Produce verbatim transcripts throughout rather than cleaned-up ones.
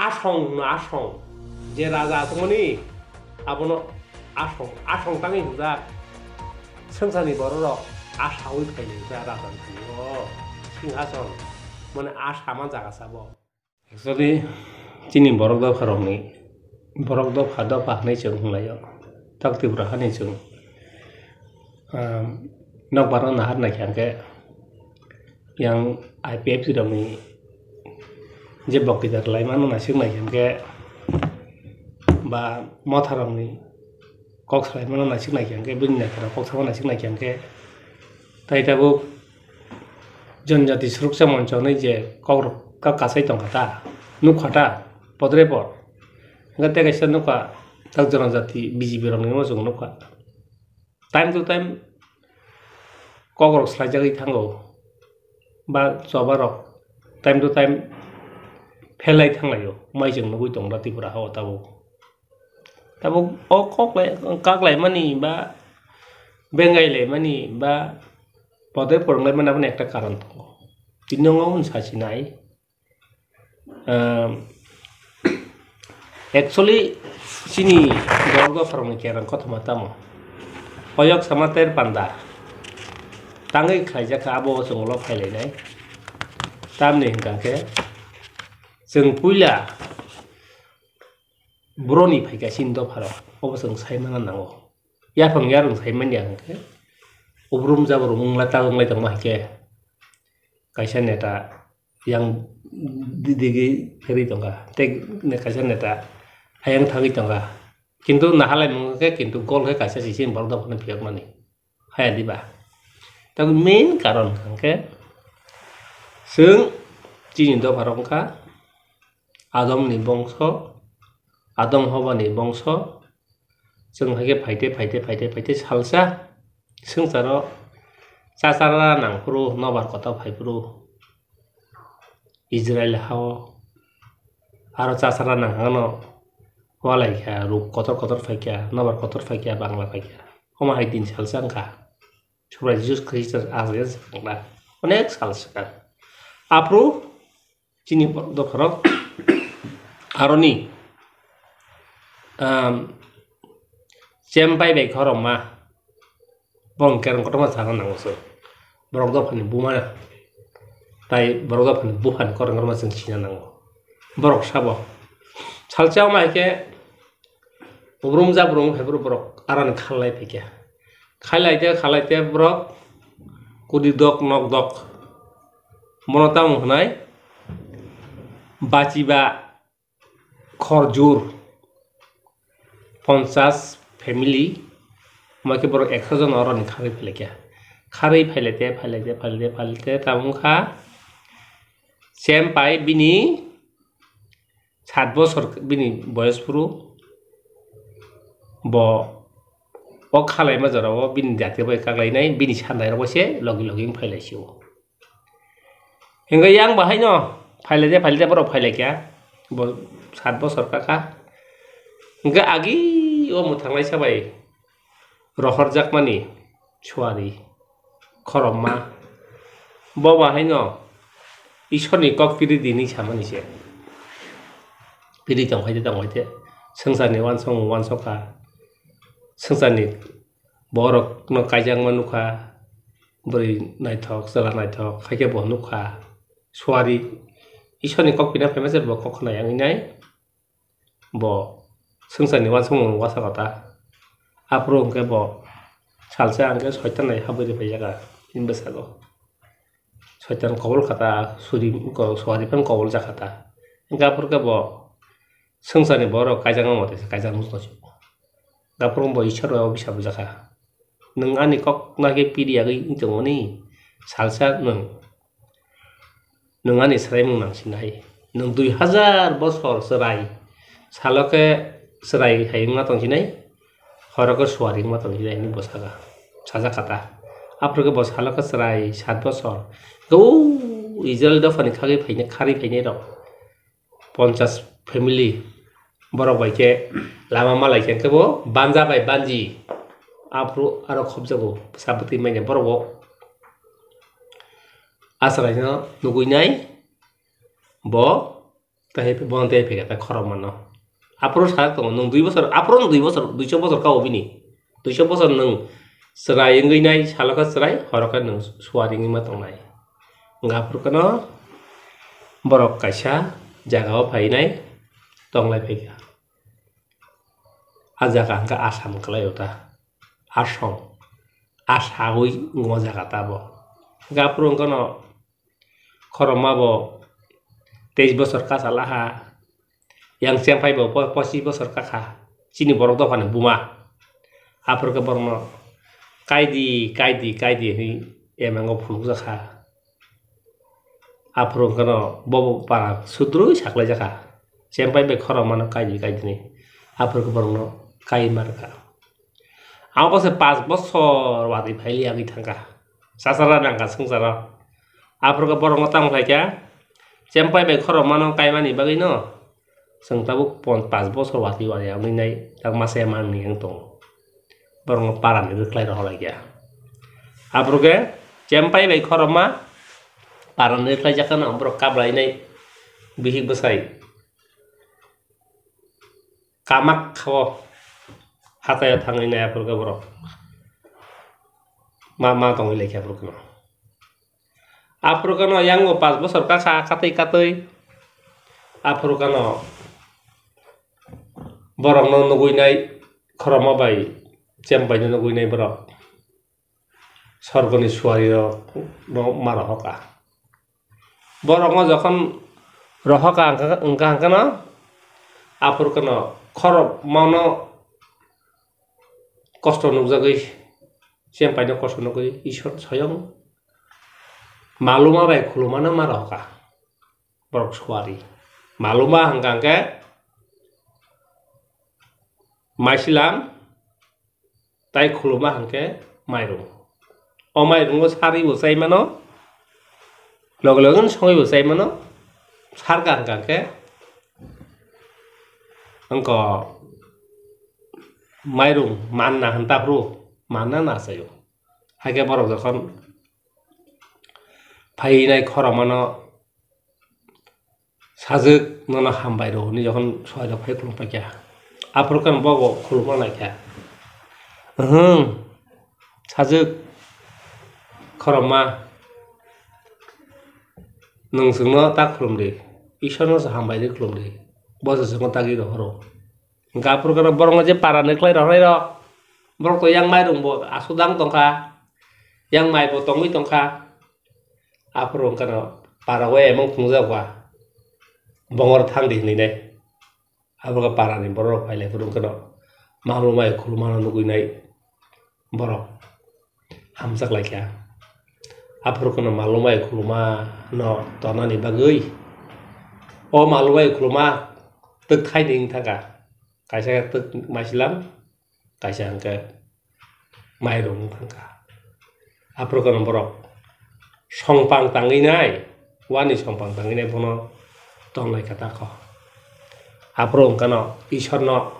Asong no asong, je raja asongmani abono asong, asong tangwi hwnjak. Swngcharni bororok asawi phailai hwnjak rajan thani o singhason, mane asama jaga sabo. Actually, chini borok dopharokni, borok dopha dopha hwnwi chwng hwnlaio, tak Tripura hani chwng. Nokbarno nahar naikha hwnkhe, yang I P F T rokni je bokti da laimano naisik naikha hwnkhe, ba motharokni kok salaimano naisik naikha hwnkhe, bini naikharok kok sama naisik naikha hwnkhe, tai tabuk Janjati Suruksa Moncho hwnwi je kokrok kok kasai tongkha ta, nukha ta, podre pod. Hwnkhe tei kaisa nukha, tak Janjati B J P rokni mosong nukha. Time to time kokrok swlaijagwi thango, ba choba rok time to time phelai thanglaio, mai chwng nugwi tongo Tripura hao tabuk. Tabuk o kok lai, kak laimani ba bengai laimani ba podre pod wng laimani abono ekta karon tongo. Tini nogo hwn sachi nai. Ehm, actually, chini borok dopharokni kerong kothoma tamo? Oyok sama ter panda tangwi khlaijak kha, abo o chwng ulo phailainai. Tamni hwnkha khe, chwng puila broni phaikha chini dopharok, obo chwng saimana nango. Yaphang yarwng saimanya hwnkhe, ubrum jabrum wngla ta wnglai tongma hai khe, kaisa neta yang di-, digi pherwi tongkha, tei ne-, kaisa neta ayang thangwi tongkha. Kintu nahalai mung khe, kintu gol khe kaisa sisi borok dophano phiyokmani. Haya diba? Tabuk main karon hwnkhe, chwng chini dopharok wngkha Adomni bongso, Adam Hobani bongso, chwng hai khe phaite, phaite, phaite, phaite salsa swngcharo chachara nang phuru, nobar kotor phai phuru Israel hao, aro chachara nang hano walai kha, ruk kotor kotor phai kha, nobar kotor phai kha, Bangla phai kha. Omo hai din salsa wngkha. Subrai Jisu Khristo aswk wngkha. Onek salsa. Aphuru chini borok dopharok aroni, um, chem bai bai khorokma borok kerong kotorma sana nango se. Borok dophani buma tai borok dophani buphani korong korma chwng sina nango. Borok sabo salsa wngma hai khe ubrum jabrum hai borok arani khalai phai khe. Khalai te, khalai te borok kudi dok nok dok. Mono tamo hwnai bachiba khorjur ponchas family, omo khe borok ekso jon oroni kharwi phailaikha. Kharwi phailaite, phailaite, phailaite, phailaite, tabuk wngkha chem pai bini sat bosor bini boyos phuru bo o khalaima jorao bini jati bai kaklainai, bini sandairok bai se logi logi wng phailaisio. Hingke yang bahai no phailai de, phailai de, borok phailai kha, bo sat bosor kaka. Hingke agi o mwthanglai sabai rohorjakmani suari khorokma. Bo bahai no Ishorni kok piri di hinwi samani se. Piri tongphai de, tongphai de. Swngcharni uansukmung uansukha. Swngcharni borokno kaijakma nukha, bwrwi naithok, chwla naithok, haikhe bo nukha. Suari Ishorni kok pina phaima se bo kok khna yang wngnai. Bo swngcharni uansukmung uansukha ta. Aphuru hwnkhe bo salsa hwnkhe soitan hai habwi rwphaijakha bini bwskango. Soitan kobol kha ta, suri, ko-, suari phano kobol jakha ta. Hwnkhe aphuru khe bo swngcharni borok kaijakma mote se kaijak nukno se. Aphuru bo Ishwar bai obisa bujakha. Nwng ani kok nai khe piri yagwi wng tongmani salsa nwng, nwng ani swraimung nang sinai. Nwng dui hazar bosor chwrai salo khe chwrai hai wngma tong sinai. Horo khe suari wngma tong sinai hinwi bwsakha, sajak kha ta. Aphuru khe bo salo khe chwrai sat bosor. Khe o Israel dophani khagwi phainai, kharwi phainai rok. Ponchas family borok bai khe lama malai khe, khe bo banja bai banji aphuru aro khobjago bwsa bwtwi manya borok bo acharaino nugui nai bo Tei bono tei phaikha ta khorokma no. Aphuru sajak tongo, nwng dui bosor, aphuru nwng dui bosor, duiso bosor ka o bini. Duiso bosor nwng chwrai wngwi nai, salo khe chwrai, horo khe nwng suari wngwi ma tongnai. Wngkha aphuru kheno borok kaisa jaga o phainai tonglai phaikha. A jaga hwnkhe Assam kwlai o ta. Asong. Asaui wngmo jaga ta bo. Hwnkhe aphuru wngkheno khorokma bo teis bosor ka chalaha. Yang chemphai bo po-, pochis bosor kakha. Chini borok dophani buma. Aphuru khe borokno kaidi, kaidi, kaidi hwnwi emango phunukjakha. Aphuru wngkheno bobo para sudrwi saklaijakha. Chempai bai khorokmano kaidi kaidini. Aphuru khe borokno kai markha. Abo se panch bosor watwi phaili agwi thangkha. Chachara nangkha swngcharo. Aphuru khe borokno tamo phaikha. Chempai bai khorokmano kaimani bagwino. Chwng tabuk pon-, panch bosor watwi watwi wngwi nai, tak masa ya mangni wng tongo. Borokno parani rwkhlai rohor lai kha. Aphuru khe chempai bai khorokma parani rwkhlai jak kheno borok kablainai bihik bwsai kamak kha o hatai o thangwi nai aphuru khe borok ma, ma tongwi lai kha aphuru kheno. Aphuru kheno yang bo panch bosor kakha katwi katwi. Aphuru kheno borokno nugwi nai khorokma bai chempai no nugwi nai borok. Sorgoni suari rok no ma rohor kha. Borok no jokhon rohor kha wngkha, wngkha hwnkhe no aphuru kheno khorokma no kosto nukjagwi, chempai no kosto nukgwi Isor soyong maluma bai khuluma no ma rohor kha. Borok suari. Maluma hwnkha hwnkhe maisilam tai khuluma hwnkhe mairung. O mairungo sarwi bo chai mano, loge loge no songwi bo chai mano. Sarkha hwnkha hwnkhe wngkha mairung manna hwn ta phuru manna na chaio. Haikhe borok jokhon phainai khorokmano sajwk nono hambai rw hwnwi jokhon suairok phai khulum paikha, aphuru khe bobo khulumna naikha, "Uhmm, sajwk khorokma, nwng chwngno ta khulumdi, Isorno se hambai rwi khulumdi, bo se chwngno tagwi rohoro." Hwnkhe aphuru kheno borokno je para nukhlai rohornairok, borok to yang mairung bo aswk dang tongkha, yang mai bo tongwi tongkha. Aphuru hwnkhe no para o emang phunukjak ba, bongor thang di hwnwi nai. Abo khe para ni borok rok phai lai phuru hwnkhe no malumai khulumano nugwi nai borok. Hamjak lai kha. Aphuru kheno malumai khuluma no tonani bagwi o malumai khuluma twk thaini wng thangkha. Kaisa khe twk maisilam, kaisa hwnkhe mairung wng thangkha. Aphuru kheno borok songpang tangwi nai, wani songpang tangwi nai bono tonglai kha ta kho. Aphuru hwnkhe no Isorno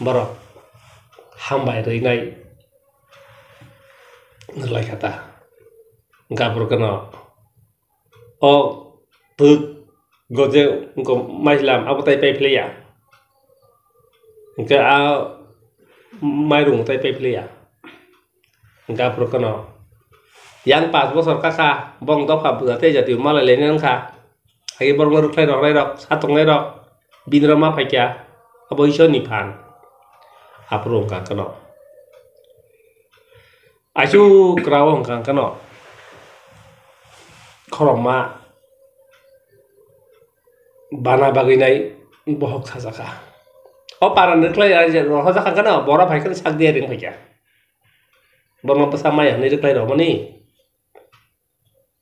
borok hambai rwi nai. Nukhlai kha ta. Hwnkhe aphuru kheno o twk goje wngkha maisilam abo tai pai phlaiya. Hwnkhe a mairung tai pai phlaiya. Hwnkhe aphuru kheno yang panch bosor kakha bong dopha bwsa tei jati malai lainai wngkha. Hai borokno rwkhlai rwknairok, sa tongnairok, bini rok ma phaikha, abo Isorni phan. Aphuru wngkha kheno. Aichu kwrao wngkha kheno. Khorokma bana bagwi nai bohok sajakha. O para ni rwkhlai rohorjakha kheno, borok hai kheno sak diya ring phaikha. Borokno bwsa maya hinwi rwkhlai rwmani.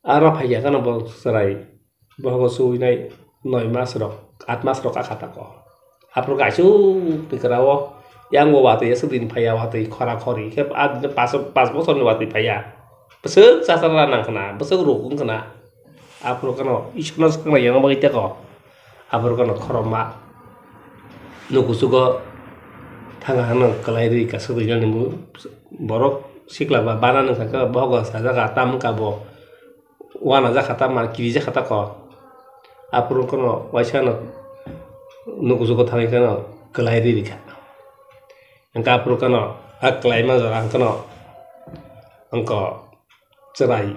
Aro phaikha kheno bo chwrai bohogo chuwinai noi mas rok, at mas rok kakha tako. Aphuru kaisuk ni kwrao yang bo watwi aswk din phaiya, watwi khora khori khe a din pas, pas bosor ni watwi phaiya. Bwswk chachara nang khna, bwswk ruk wng khna. Aphuru kheno Isorno swkang laiyana bagwi teko. Aphuru kheno khorokma nukuchugo thangkha hwnwi kwlai rwi kaisa rwinani borok sikla ba bana nung kha khe bohogo sajak kha, tam wngkha bo uanajakha, tam kirijak kha tako. Aphuru wngkhano waisa no nukuchugo thangwi kheno kwlai ri rikha. Hwnkhe aphuru kheno a kwlaima jora wngkhano wngkha chwrai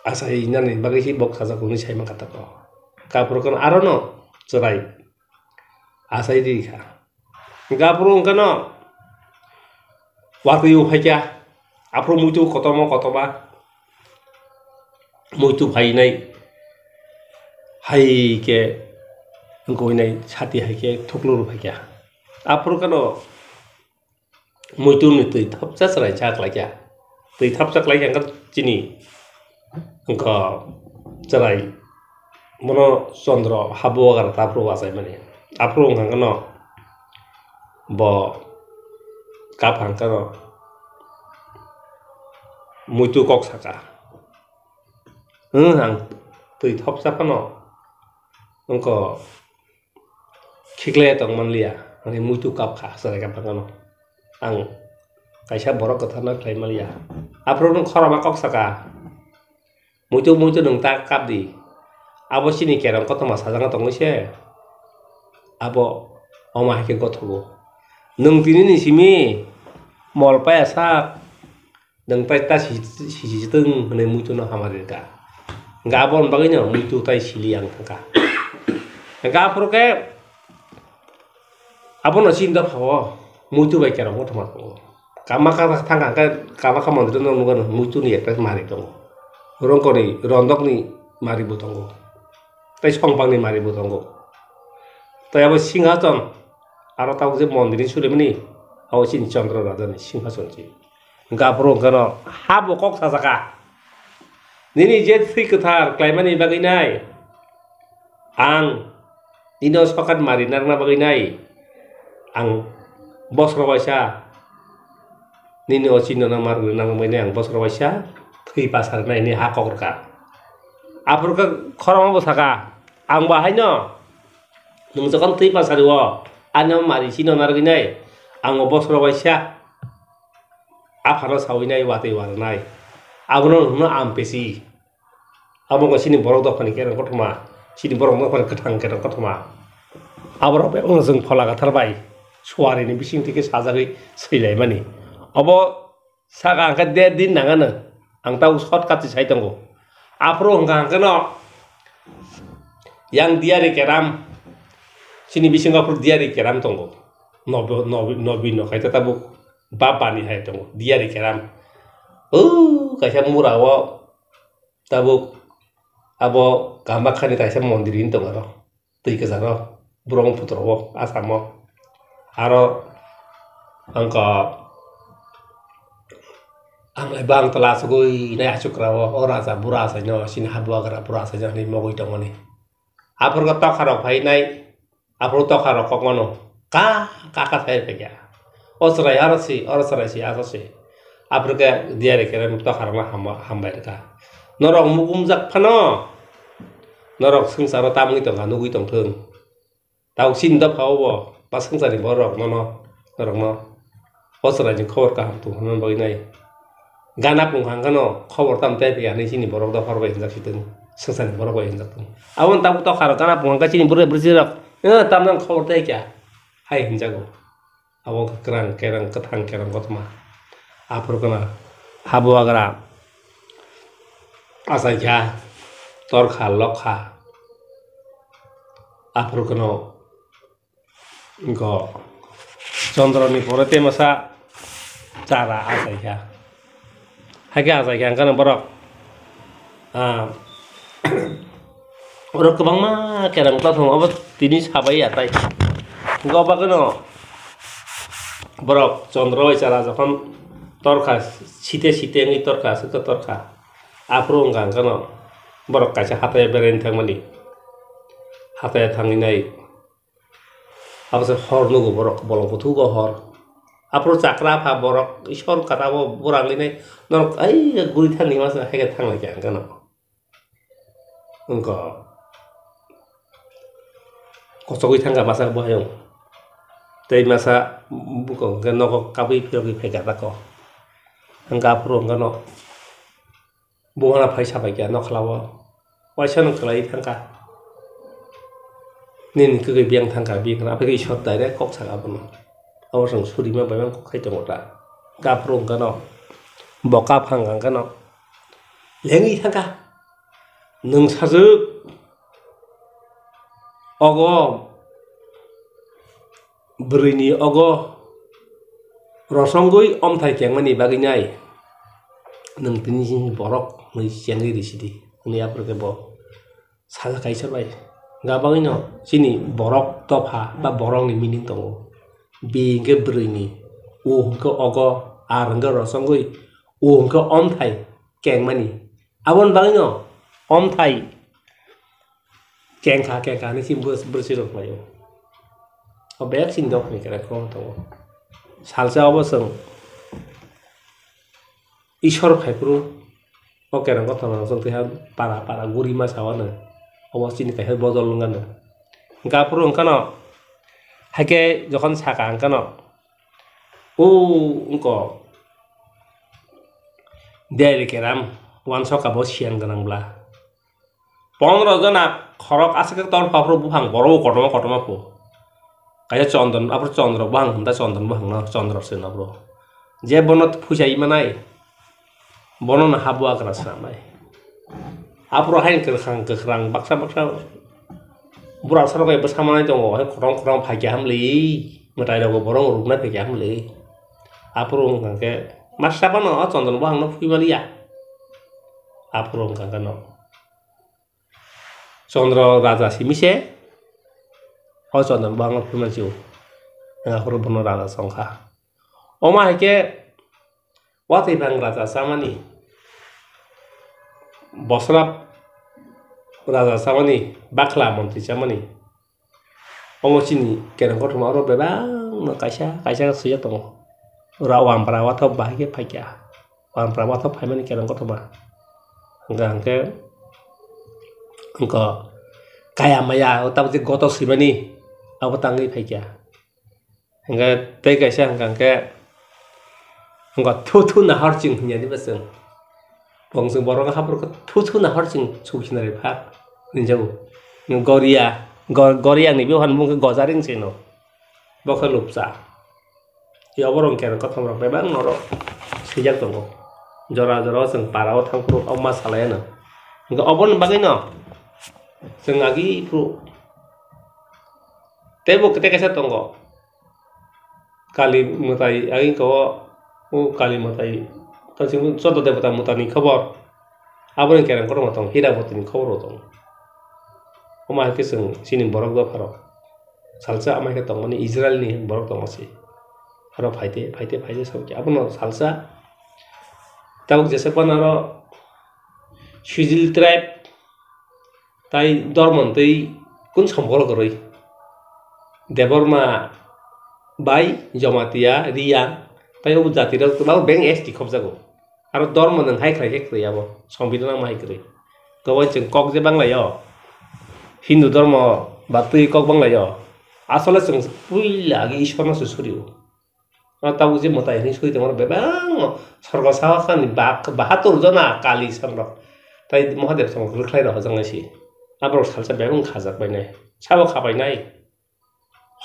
achai nani bagwi se bok sajak hwnwi sai mankha tako. Hwnkhe aphuru kheno aro no chwrai achai ri rikha. Hwnkhe aphuru wngkhano watwi o phaikha, aphuru muitu kotorma kotorma muitu phainai hai khe wngkha nai sati hai khe thukluru phaikha. Aphuru kheno muitu ni twi thopsa chwrai cha khlaikha. Twi thapsa khlai khe wngkha chini wngkha chwrai bono chondro habo agar ta aphuru achaimani. Aphuru wngkha kheno bo kaphang kheno muitu kok saka. Hwng ang twi thopsa phano wngkha khiklai tong manliya, ani muitu kap kha, chwrai kap phano. Ang kaisa borok kwtharno khlai manliya. Aphuru nwng khorokma kok saka, "Muitu, muitu nwng ta kap di. Abo chini kerong kotorma sajagna tongwi se. Abo omo hai khe gothogo. Nwng tini ni simi mol paya sak." Nwng tai ta si, si, si, si tong hwnwi muitu no hamari rwkha. Hwnkhe aboni bagwi no muitu tai sili ang thangkha. Hwnkhe aphuru khe abono chini dopha o muitu bai kerong kotorma tongo. Kamakha thangkha hwnkhe Kamakha mondir no nukgo muitu ni ekta mari tongo. Rongkoni rondok ni mari bo tongo. Tai songpang ni mari bo tongo. Tai abo singhason aro tabuk je mondir ni surimani abo chini Chandra Raja ni singhason se. Hwnkhe aphuru hwnkhe no habo kok sajaka. Nini je thwi kwthar khlaimani bagwi nai. Ang nini o sokat mari narwkna bagwi nai. Ang bosro waisa nini o chini no mar nang bagwi nai ang bosro waisa thwi pasar nai ni ha kok rwkha. Aphuru khe khorokma bo saka. Ang bo haino nwng jokhon thwi pasari o ani o mari chini no narwgwi nai. Ang o bosro waisa. Aphano sawi nai watwi warnai. Abono hwno ampesi. Abo wngkha chini borok dophani kerong kothoma, chini borok dophani kwthang kerong kothoma. Aborok bai wngkha chwng phola kwthar bai suarini bisingtwi khe sajagwi swilaimani. Obo saka hwnkhe der din nangano. Ang tabuk shortcut se sai tongo. Aphuru hwnkha hwnkhe no yang diyari keram, chini bisingo aphuru diyari keram tongo. Nobo-, nobi-, nobi no khaita tabuk. Bap bani hai tongo, diyari keram. O kaisa mura o tabuk abo Kamakhani kaisa mondir hin tongo aro. Twi kwcharo Brahmaputra o Assam o. Aro wngkha ang lai bang tola asugwi nai asukra o, o raja bura asaino sini habuagra bura asaino hinwi mogwi tongmani. Aphuru khe tokharok phainai. Aphuru tokharok kok mano, ka, ka, ka sai phaikha. O chwrai aro si, oro chwrai si, aro si. Aphuru khe diyari khe tokharokno hamba-, hambai rwkha. Norok mukumjak phano, norok swngcharo tamwi tongkha, nugwi tongthwng. Tabuk chini dopha o bo, ba swngcharni borok nono, norokno. O chwraini khobor kaham tong hwnna bagwi nai. Gana pung hang kheno khobor tam tei phi hinwi chini borok dopha rok bai hinjak si tong, swngcharni borok bai hinjak tong. Aboni tabuk tokha rok gana pung hang khe chini bwrwi bwrwi rok, "Eh, tamno ang khobor tei kya?" hai hinjago. Abo wngkha kwrang kerang kwthang kerang kothoma. Aphuru kheno habuagra achaikha, torkha lokha. Aphuru kheno Wngkha Chondroni pore tei masa chara achaikha. Hakhe achaikha hwnkhe borok, ah, borok kwbangma kerang tongthok obo tini sabai ya tai. Hwnkhe obo kheno borok Chondro bai chara jokhon torkha site site wngwi torkha aswk khe torkha. Aphuru wngkha hwnkhe borok kaisa hathai beraina thangmani. Hathai thangwi nai. Abo se hor nugo borok, bolong buthugo hor. Aphuru chakra apha borok, Ishwar kata bo bura wngwi nai, norok ai guri thani masa haikhe thanglai kha hwnkhe no. Wngkha kochogwi thangkha masa bo hayung. Tei masa buko hwnkhe nogo kabui phirogwi phaikha tako. Hwnkhe aphuru hwnkhe no. Buphano phai sabai kha nokhlao. Waisa nwng kwlaiwi thangkha. Nini kwgwi biyang thangkha, biyang thangkha, aphikhe Ishwar direct kok saka abono. Abo chwng surima bai mang kok khai tongo ta. Gaphuru wngkha no, bo kaphang wngkha no, lengwi thangkha. Nwng sajwk, ogo bwrwini ogo rosongwi omthai kengmani bagwi nai nwng tini chini borok hwnwi chengwi rw sidi, hwnwi aphuru khe bo sajak kaisa bai. Hwnkha bagwino chini borok dopha ba borokni meaning tongo. Bi hwnkhe bwrwini, o hwnkhe ogo, ar hwnkhe rosongwi, o hwnkhe omthai kengmani. Aboni bagwino omthai kengkha kengkha hinwi chini bwrwsirok khlaio. O bek chini dophani kwrwngkhe tongo. Salsa obo chwng Ishwar phaiphuru o kereng kothoma rok chwng twiha para para guri ma sawano. Obo chini kaisa bojol wngkha no. Hwnkhe aphuru wngkha no, haikhe jokhon saka wngkha no, o wngkha Delhi keram uansukha bo siyan gwnang bla. Pondro jona khorok aswk khe tor pha phuru buphang borok kotorma kotorma phu. Kaisa chondon, aphuru chondro buphang hwn ta chondon buphang no chondro se no bro. Je bono phuisa imanai, bono no ha buagra swnamnai. Aphuru hain kwkhwrang kwkhwrang baksa baksa bwrasarok bai bwsa manai tongo, hai khorang khorang phaikya hamli, mwtai rogo borok ruknai phaikya hamli. Aphuru wngkha khe masa phano o chondon buphang no phui maliya. Aphuru wngkha khe no. Chondro raja simi se, o chondon buphang no phunukmani se o. Wngkha phuru bono raja se wngkha. Omo hai khe watwi phang raja chamani, bosrap raja chamani, bakhla montri chamani. Omo chini kereng kothoma oro bebak no kaisa kaisa swijak tongo. Ora wampra wathok bahai khe phaikha. Wampra wathok phaimani kereng kothoma. Hwnkha hwnkhe wngkha kaya maya o tabuk je goto swimani abo tangwi phaikha. Hwnkhe tei kaisa hwnkha hwnkhe wngkha thu thu nahar chwng hwnya diba chwng. Bo chwng borok haphuru khe thu thu nahar chwng sukhinari pha rinjago. Goria, go-, Goriangni bihon bung khe Gojaring se no. Bo khe lupcha. Yoborok hwnkhe kothomrok bebak norok swijak tongo. Jora jora o chwng para o thang phuru o ma salai ano. Hwnkhe oboni bagwi no chwng agi phuru teibo tei kaisa tongo. Kali mwtai agi ko o Kali mwtai to chwng joto debota mwtani khobor. Aboni kereng kothoma tongo, Hirabotini khobor bo tongo. Omo hai khe chwng chini borok dopharok. Salsa amai khe tongmani Israelni borok tongma se. Aro phaite, phaite, phaite sabokhe abono salsa. Tabuk jesa phano aro Swijil tribe tai dormo twi kun sompolo kwrwi. Debbarma bai Jamatia, Riya, tai o jatirok tabuk beng S T khobjago. Aro dormo nwng hai khlai khe kwrwi abo, songbidanang ma hai kwrwi. Gabon chwng kok je banglaio, Hindu dormo ba twi kok banglaio, asole chwng puila agi Ishwarno se surio. Aro tabuk je mwtai hinwi soi tongmani bebakno sorgo sahokhani bak-, bahatur jona kali sanrok tai Mahadev songno kwrwkhlai rok hojak nai se. Aborok salsa bebak khajak bainai, sabo kha bainai.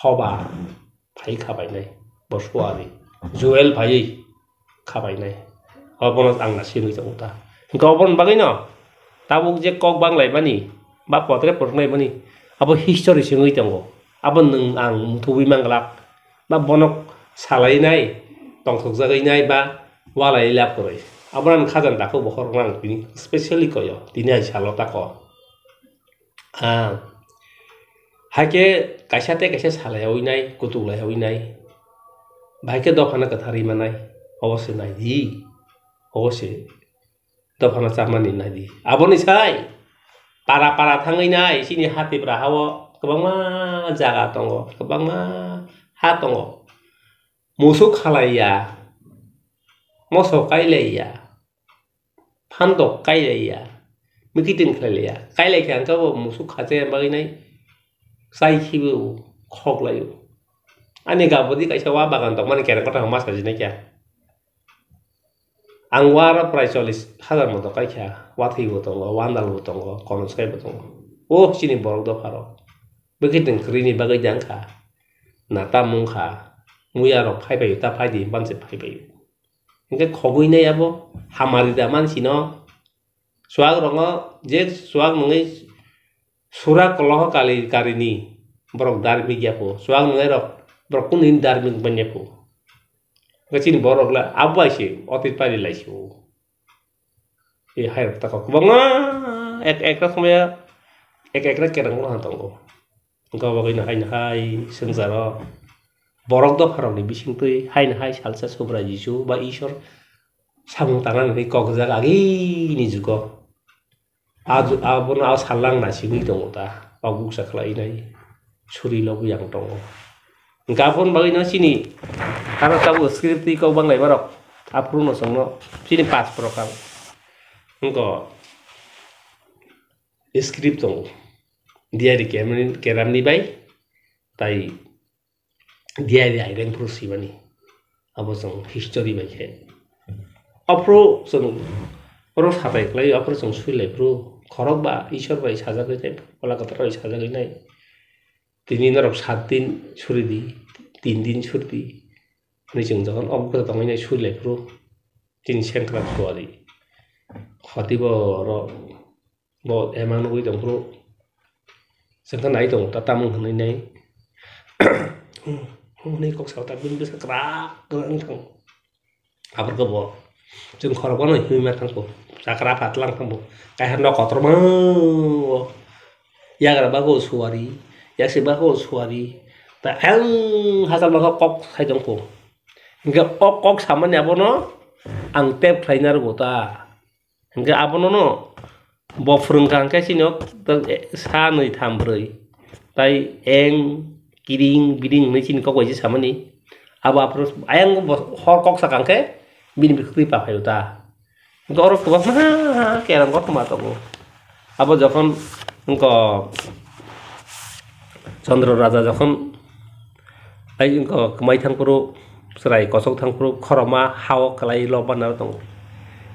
Hoba phai kha bainai, bo suari, Joel phaiwi kha bainai. Obono ang na simi tongo ta. Hwnkhe oboni bagwino tabuk je kok banglaimani ba potre poroknai mani abo history se wngwi tongo. Abo nwng ang muthubwi manglak ba bono salainai, tongthokjagwi nai ba walai lab kwrwi. Abono ang khajani takhuk bokhorokno ang tini specially koyo, tini hai salo tako. Ah, hai khe kaisa tei kaisa salaiyawi nai, kutuklaiyawi nai. Bahai khe dophano kwtharwi manai. Obo se nai di. Obo se dophano chamani nai di. Aboni sai para para thangwi nai, chini ha Tipra ha-o kwbangma jaga tongo, kwbangma ha tongo. Musuk khalaiya, moso kailaiya, phantok kailaiya, mikiting khlailaiya. Kailai khe ang khe bo musuk khacha bagwi nai chai khibi o, khok lai o. Ani gabudi kaisa wa bagan tongmani kereng kothoma ma sajinai khe. Ang wa aro prai chollis hajar moto kai kha. Wathwi bo tongo, wandal bo tongo, konoskai bo tongo. O chini borok dopha rok. Bwkhe twng kwrwini bagwi de wngkha. Na ta mungkha. Muya rok phai bai ta phai di, bamse phai bai. Hingke khogwi nai abo hamari da mansi no. Swak rongo je swak nungwi sura koloho kali karini borok darmik yapo. Swak nungwi rok borok kunu darmik banya po. Hingke chini borok la abo bai se otit pari lai se o. E hai rok tako kwbangma ek ekra somaya ek ekra kerang no tongo. Hingke obo khe nahai nahai swngcharo borok dopharokni bisingtwi hai nahai salsa Subrai Jisu ba Isor samung tangnani hinwi kokjak agini jugo. A ju-, abono a sallang nasigwi tongo ta, kok bukcha khlainai suri logwi ang tongo. Hingke aboni bagwino chini aro tabuk script twi kok banglai borok aphuru no chwngno chini pas prokar wngko script tongo. Diari keramni, keramni bai tai diari aireng phuru swimani. Abo chwng history bai khe. Aphuru chwng oro satai khlai, aphuru chwng swi lai phuru khorok ba Isor bai sajagwi nai, Phola Kwthar bai sajagwi nai. Tini norok saat din suri di, tin din suri di. Hwnwi chwng jokhon o bwkha tongwi nai suri lai phuru chini sengkrak suari. Khoti bo oro Bo emang nugwi tong phuru. Chwngkha nai tongo ta tamung hwnwi nai. Hwnwi kok sao ta bini bwsa kwrak kwrak wng thang. Aborokhe bo chwng khoroknw himwi ma thang kho. Chakra phatlang thang bo. Kaiha nok kotorma o. Yagra bagwi suari, yaksi bagwi suari. Ta ayang hachal bagwi kok sai tong kho. Hingkhe o kok samani abono ang tep khlai narwgo ta. Hingke abono no bo phwrwngkha hingke chini o sa nwi tham brwi tai eng kiring biring hinwi chini kok bai se samani. Abo aphuru ayang bo hor kok saka hingke bini bwkhwtwi pa phaio ta. Hingke oro kwbangma kerang kothoma tongo. Abo jokhon wngkha Chandra Raja jokhon Ai wngkha kwmai thang phuru, chwrai kosok thang phuru, khorokma ha-o kwlai lokma naro tongo.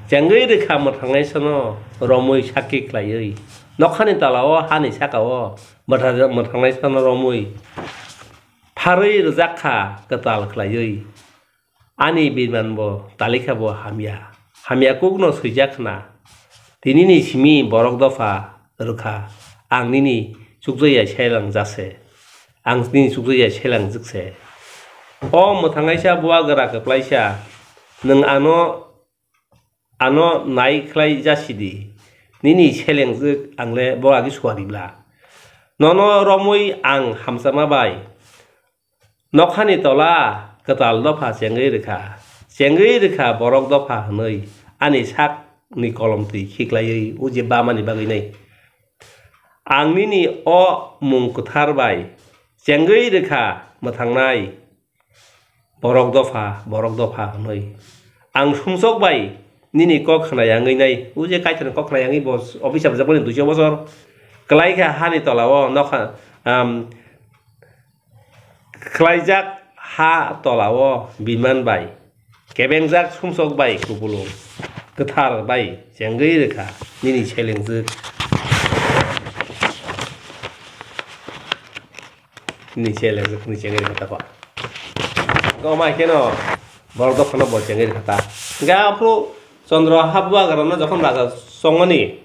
Chengwi rwkha mwthangnaisano romwi sakki khlaiwi. Nokhani tola-o hani saka-o mwthang-, mwthangnaisano romwi pharwi rwjak kha kwtal khlaiwi. Ani birman bo talikha bo hamya, hamya kukno swijak khna. Tinini simi borok dopha rwkha, ang nini chukjaya sailang jase, ang nini chukjaya sailang jwkse. O mwthangnaisa buagra kwplaisa, nwng ano, ano nai khlai jasidi, nini sailengjwk ang le bo agi suari bla. Nono romwi ang hamchama bai, Nokhani tola kwtal dopha chengwi rwkha, chengwi rwkha borok dopha hwnwi ani sakni kolom twi khiklaiwi o je bamani bagwinai. Ang nini o mung kwthar bai chengwi rwkha mwthangnai borok dopha, borok dopha hwnwi. Ang sumsok bai nini kok khna yangwi nai, o je Kaitorni kok khna yangwi bo office rwjakmani duiso bosor kwlai kha hani tola-o nokha, um, Khlaijak ha tola-o biman bai, kebengjak sumsok bai kupulung, kwthar bai chengwi rwkha nini selengjwk. Nini selengjwk, nini chengwi rwkha tako. Wngkha omo hai kheno borok dophano bo chengwi rwkha ta. Hingkhe aphuru Chandra ha bubagrano jokhon raja chongmani,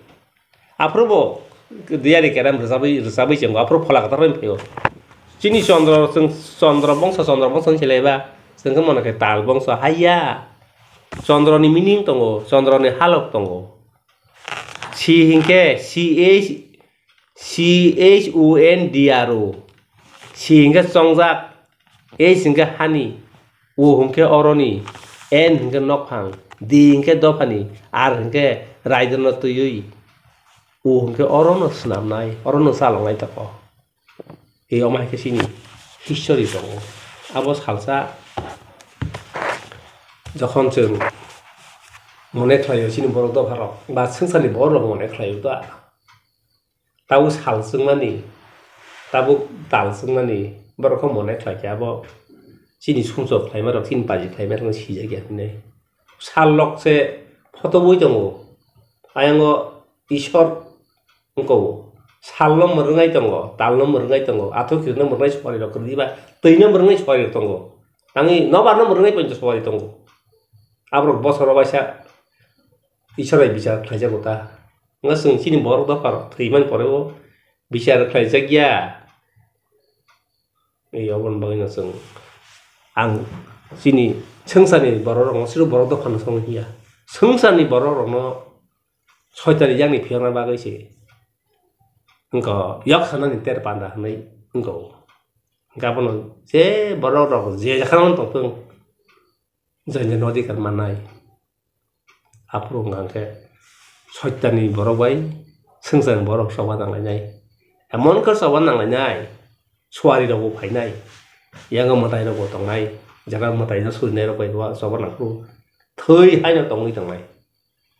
Aphuru bo diyari kerem rwchabwi, rwchabwi chengwi, aphuru phola kwthar bai phaio. Chini Chandra, chwng Chandra bongso, Chandra bongso hinwi selaiba, chwng khe mano khe Tal bongso, haiya. Chandra ni meaning tongo, Chandra ni halok tongo. Si hinkhe C H, C H O N D R O. Si hinkhe chongjak, H hinkhe hani, O hinkhe oroni, N hinkhe nokphang, D hinkhe dophani, R hinkhe raidono twiwi, O hinkhe orono swnamnai, orono chaloknai toko. Ei omo hai khe chini history tongo. Abo salsa jokhon chwng mone khlaio chini borok dopharok ba swngcharni borok rok mone khlaio ta. Tabuk sal chwngmani, tabuk tal chwngmani borok khe mone khlai khe abo chini sumsok khlaima rok, chini paji khlaima rok sijak ya hinwi. Sal lok se photo bui tongo, ayang o Isor wngkha o. Salno mwrwngnai tongo, talno mwrwngnai tongo, athuk kirno mwrwngnai suari rok kwrwi ba, twino mwrwngnai suari rok tongo. Tangwi nobarno mwrwngnai poncho suari tongo. Aborok bosoro waisa Isor bai bichar khlaijago ta. Wngkha chwng chini borok dopha rok thwimani pore o bichar khlaijak ya. Ei oboni bagwino chwng, ang chini swngcharni borok rokno, siro borok dophano songwi hiya. Swngcharni borok rokno soitani yakni phiyokna bagwi se wngkha yok sanani ter panda hwnwi wngkha o. Hwnkhe abono je borok rok je jakhano tongthung, jai jani odhikar mannai. Aphuru wngkha hwnkhe soitani borok bai swngcharni borok choba nanglainai. Emon khe choba nanglainai, suari rokbo phainai. Yango mwtai rokbo tongnai, jara mwtai no surinai rok bai bo choba nangphuru thwi haino tongwi tongnai.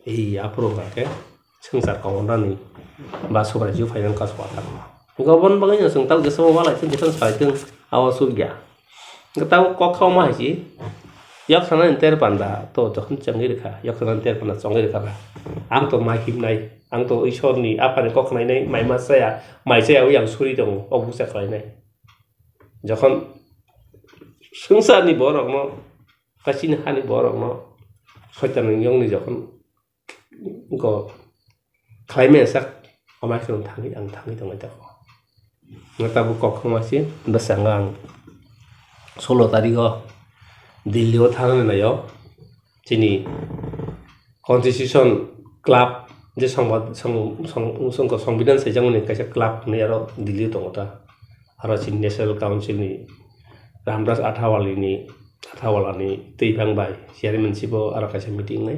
Ei aphuru wngkha khe swngchar kongornani ba Subraiyung phainani kasu athang. Hwnkhe oboni bagwino chwng tabuk jesabo walai thung, jesabo salai thung, abo chukya. Hwnkhe tabuk kok kha omo hai se, yok sanani ter panda to jokhon chengwi rwkha, yok sanani ter panda chongwi rwkha ba. Ang to mai himnai, ang to Isorni aphani kok khnainai, mai ma chaya, mai chayawi ang suri tongo, o busa khlainai. Jokhon swngcharni borokno, kachini hani borokno soitanni yongni jokhon go khlaimaya sak, omo hai kheno thangwi, ang thangwi tongwi tongo. Hwnkhe tabuk kok khama se bwskango ang solo tarikgo Delhi o thangna naio, chini Constitution Club je songba-, song-, song-, songko Songbidan saijakmani kaisa club hwnwi aro Delhi o tongo ta. Aro chini National Council ni Ramdas Athawale ni, Athawale ni twiphang bai chairman sibo aro kaisa meeting nai.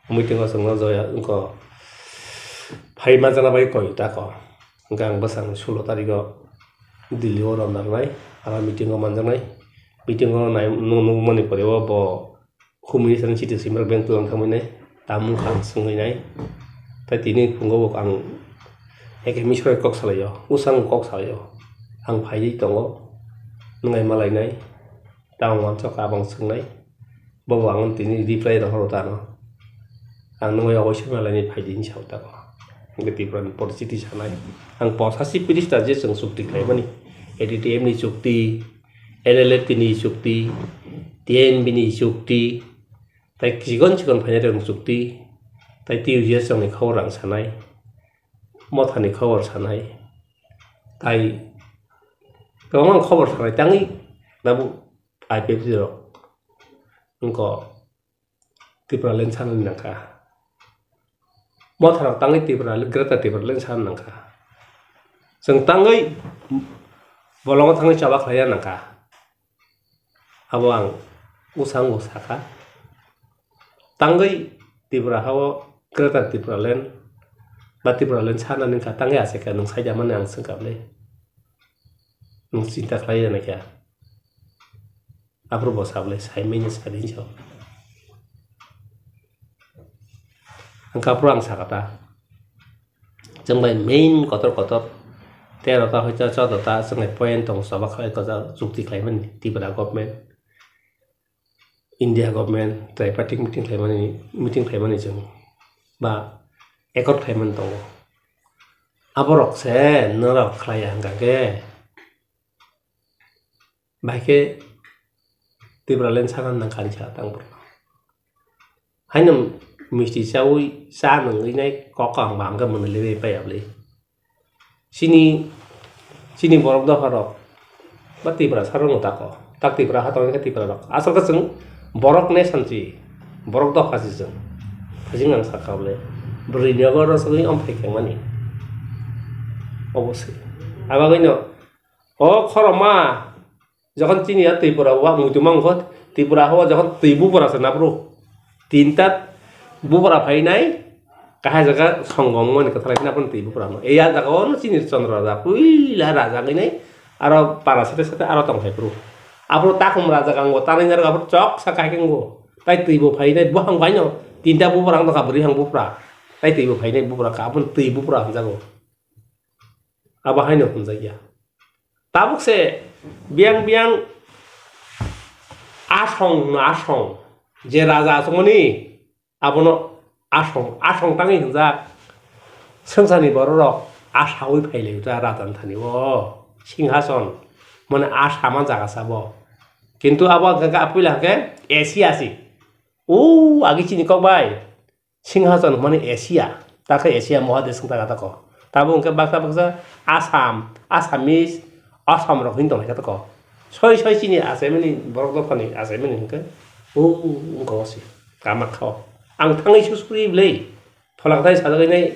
Meeting o chwngno joya wngkha phai manjakna bai koi ta kok. Hwnkhe ang bwsang solo tarikgo Delhi o rwna rwnai, aro meeting o manjaknai. Meeting o nai-, nukmani pore o bo humui sani chiti swimrok beng twlang thangwi nai, tamo wngkha ang swngwi nai. Tai tini phungo bo ang eke misroi kok salaio, usang kok salaio. Ang phaiwi tongo, nwngai malainai. Tamo uansuk abang swngnai, bobo ang tini reply rohoro tano. Ang nungwi oboisoi malaini phaidi hinwi sao tako. Hwnkhe Tripura ni poristiti sanai. Ang posasi pirista je chwng chukti khlaimani, A D T M ni chukti, L L F T ni chukti, T N B ni chukti, tai chikon chikon phainai rokni chukti, tai T U J S rokni khobor ang sanai, mothani khobor sanai, tai kwbangma khobor sanai tangwi tabuk I P F T rok wngkha Tipraland sanani nangkha. Motharok tangwi Tripura, Greater Tipraland sanani nangkha. Chwng tangwi bolongo thangwi choba khlaiya nangkha. Abo ang usango sakha. Tangwi Tripura hao Greater Tipraland ba Tipraland sanani wngkha, tangwi achaikha nwng saida mani ang swngkha bwle. Nwng chinta khlaiya naikha. Aphuru bo sa bwle, sai manya sa din sa. Hwnkha aphuru ang sakha ta. Chwng bai main kotor kotor tero ta hoita choudo ta chwng bai point tong choba khlai kajak chukti khlaimani Tripura government, India government, tripartite meeting khlaimani, meeting khlaimani chwng ba accord khlaimani tongo. Aborok se norok khlaiya hwnkha khe. Bahai khe Tipraland sana nang kari sa tang bwrwi. Haino misti chaui cha nungwi nai kok ang bang khe mwnwi le pai abli. Chini, chini borok dopha rok ba Tripura saro no tako. Tak Tripura ha tongwi khe Tripura rok. Asol khe chwng borok ne sanchi, borok dopha si chwng. Hajing ang sakha bwle. Bwrwi ni ogo rw sogwi om phai khe mani. Oboswi. Abagwino o khorokma jokhon chini ya Tripura o muitu mangkho, Tripura ho jokhon twi bupra se napru. Tinta bupra phainai, kahai jaga songom mani kwthalai napun twi bupra no. Eya jaga o no chini Chandra raja, puila raja ngai nai, aro para sate sate aro tong hai pru. Apro takhum raja gango tanai nar apro chok sa kai kengo. Tai twi bo phainai, bo hang baino, tinta bupra ang doka bwrwi hang bupra. Tai twi bo phainai bupra ka apun twi bupra hang jago. Abo haino hwnjakya. Tabuk se biyang biyang asong no asong, je raja asongmani abono asong, asong tangwi hwnjak. Swngcharni bororok a sawi phailai ta rajan thani o singhason, mane a sama jaga sabo. Kintu abo hwnkhe puila hwnkhe Asia si. O agi chini kok bai. Singhason hwnmani Asia, takhe Asia Mohadesh wng taka tako. Tabuk hwnkhe baksa baksa Assam, Assamese, Assam rok hwn tongnaikha tako. Soi soi chini achaimani borok dophani achaimani hwnkhe o wngkha o se Kamakha o. Ang thangwi su suri bwlwi pholakthai sajagwi nai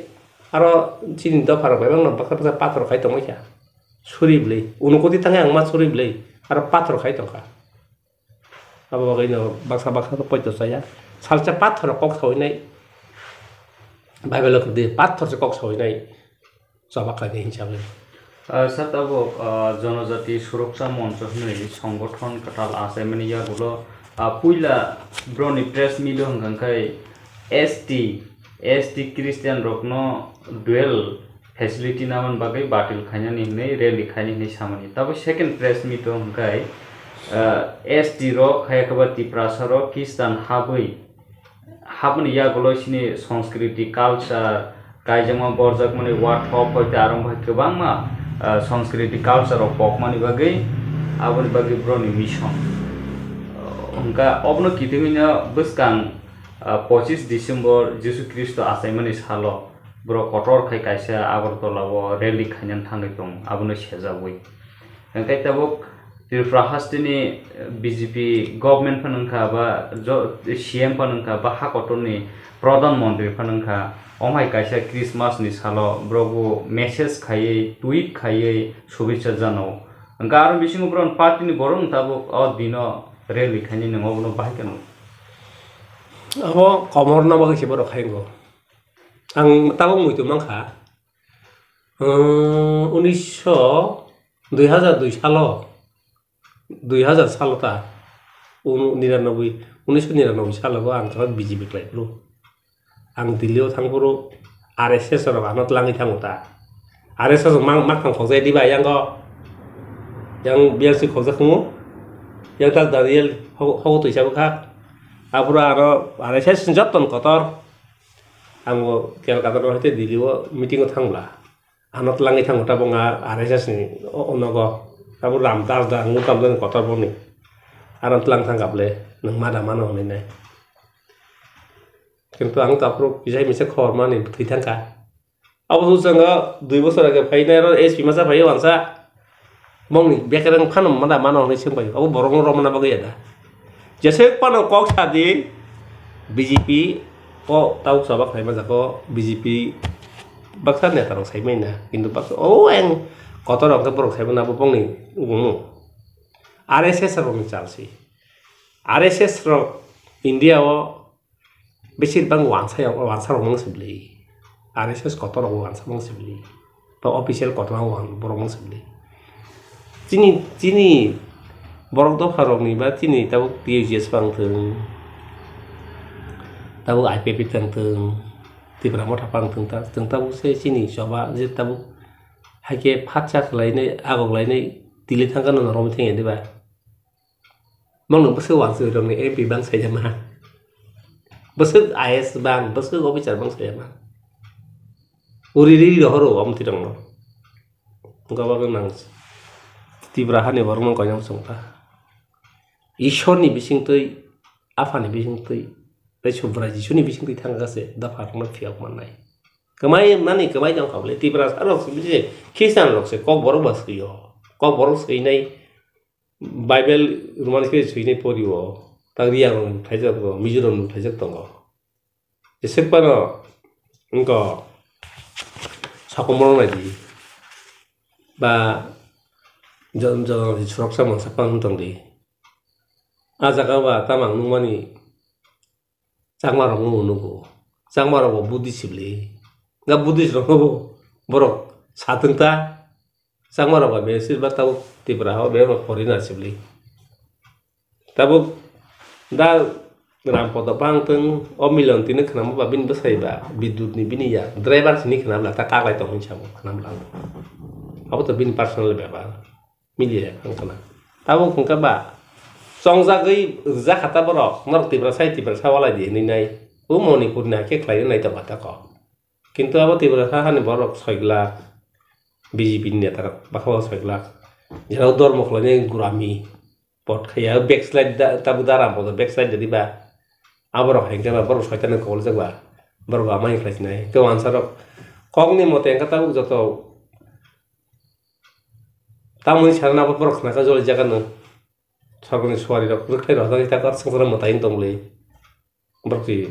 aro chini dopha rok bai baksa baksa pathor khai tongmani kha. Suri bwlwi Unakoti thangwi ang ma suri bwlwi aro pathor khai tongkha. Abo bagwino baksa baksa no poito chaya. Salsa pathoro kok sawinai. Bible o kwrwi pathor se kok sawinai. Choba khlainai hinsa bagwi. Ah, sir, tabuk, ah, Jonojati Suroksa Moncho hwnwi songgothon kwtal achaimani yagulo, ah, puila broni press meet o hwnkha khe S T, S T Christian rokno dual facility namani bagwi batil khainani hwnwi rally khainani hwnwi samani. Tabuk second press meet o hwnkhe, ah, S T rok, hai khe ba Tiprasa rok Khristan habwi, haboni yagulo sini Sanskriti culture, kaijakma borjakmani wathok hoi tei arong bai kwbangma, ah, Sanskriti culture rok pokmani bagwi, aboni bagwi broni mission. Hwnkha obono kitingwino bwskang, ah, pochis December Jisu Khristo achaimani salo. Borok kotor khai kaisa Agartala o rally khainani thangwi tongo, abono sejagwi. Hwnkhe tabuk Tripura hasteni B J P government phano wngkha ba jo-, C M phano wngkha ba ha kotorni Pradhan Mantri phano wngkha, omo hai kaisa Christmas ni salo borok bo message khaiwi, tweet khaiwi, shubhecha janao. Hwnkhe aro bisingo borok party ni borok wng tabuk o dino rally khainani obono bahai kheno. Abo komorna bagwi se borok khai wngo. Ang tabuk muitu mankha, umm, unisho, dui hajar dui salo, dui hajar salo ta, un-, niranoboi, unisho niranoboi salo bo ang tongkha B J P khlai phuru. Ang Delhi o thang phuru R S S rok ano tlangwi thango ta. R S S rok mang-, makthang khokjai diba yang o? Yang B R C khokjak tongo? Yang tak Daniel ho-, hogo twi sabo kha. Aphuru aro R S S ni joto ni kotor. Ang bo Kolkata rok hai tei Delhi o meeting o thang bwla. Ano tlangwi thango tabuk nga R S S ni o-, o nogo. Tabuk Ram Das da, ang bo tamo kotor boni. Ano tlang thang kha bwle, nwng ma da mano hwnwi nai. Kintu ang taphuru kisa misa khobor mani thwi thang kha. Abo hwnjwngo dui bosor age phainai aro S P masa phaiwi wansa. Bongni bekereng phano mada mano hwnwi swng bai. Abo borokno romna bagwi ya da. Jeswk phano kok sa di B J P o tabuk chaba khlai manjak o B J P baksa neta rok sai manya. Kintu baksa o eng kotor rok khe borok sai manya abo bongni ugumu. R S S rokni chal si. R S S rok India o Besir bang wansa ya, wansa rok mang sibli. R S S kotor rok wansa mang sibli. Ba official kotor rok wan-, borok mang sibli. Chini, chini borok dopha rok ni ba chini tabuk T U J S bang thung. Tabuk I P F T bang thung. Tipra Motha bang thung ta, thung tabuk se chini choba je tabuk haike phatsa khlai nai, agok lai nai, tili thang kha no rom thang ya diba. Mangno bwswk wansuk rokni M P bang saijama. Bwswk I A S bang, bwswk officer bang saijama. Uri ri ri rohoro omo tirokno. Gabagwi nang Tripura hani borokno koinang chwngkha. Ishorni bisingtwi, aphani bisingtwi, tei Subrai Jisuni bisingtwi thangkha se dopha rokno phiyok mannai. Kwmai nani kwmai tong kha bwle Tiprasa rok se bisi Christian rok se kok borok ba swio. Kok borok swinai Bible Roman script swinai pori o, tak Riya rok thajak tongo, Mizoram rok thajak tongo. Jeswk phano wngkha sokomorok nai di ba jo-, jo-, suroksha mangsa phano tong di. A jaga o ba tamo ang nukmani Chakma rok no nugo. Chakma rok bo Buddhist sibli. Nga Buddhist rok no bo borok satwng ta. Chakma rok ba besir ba tabuk Tripura o be foreigner sibli. Tabuk da Ram Podo bang tong o Milon tini khwnamo ba bini bwsai ba Bidut ni bini ya driver sini khwnam la ta kaglai tong hinsa bo khwnam la. Abo to bini personal bepar. Miliya wngkha na. Tabuk wngkha ba chongjagwi rwjak kha ta borok, norok Tiprasa hai Tiprasa walai di hinwi nai. O Manipur ni hakhe khlai nai tongo ta kok. Kintu abo Tiprasa hani borok soi glak, B J P ni neta rok bwkha o soi glak. Jera o dormo khlai ni gurami. Pot khaya backslide da, tabu dara bodo backslide da diba. Aborok hai khe ba borok soitan ni kol jak ba. Borok amai khlai sinai. Tei wansa rok kok ni mote wngkha tabuk joto. Tamoni sana abo borok khna kha joli jaga no. Sorkar ni suari rok rwkhlai rok hwnjak khe tak swngchar mwtai wng tong bwlwi. Borok twi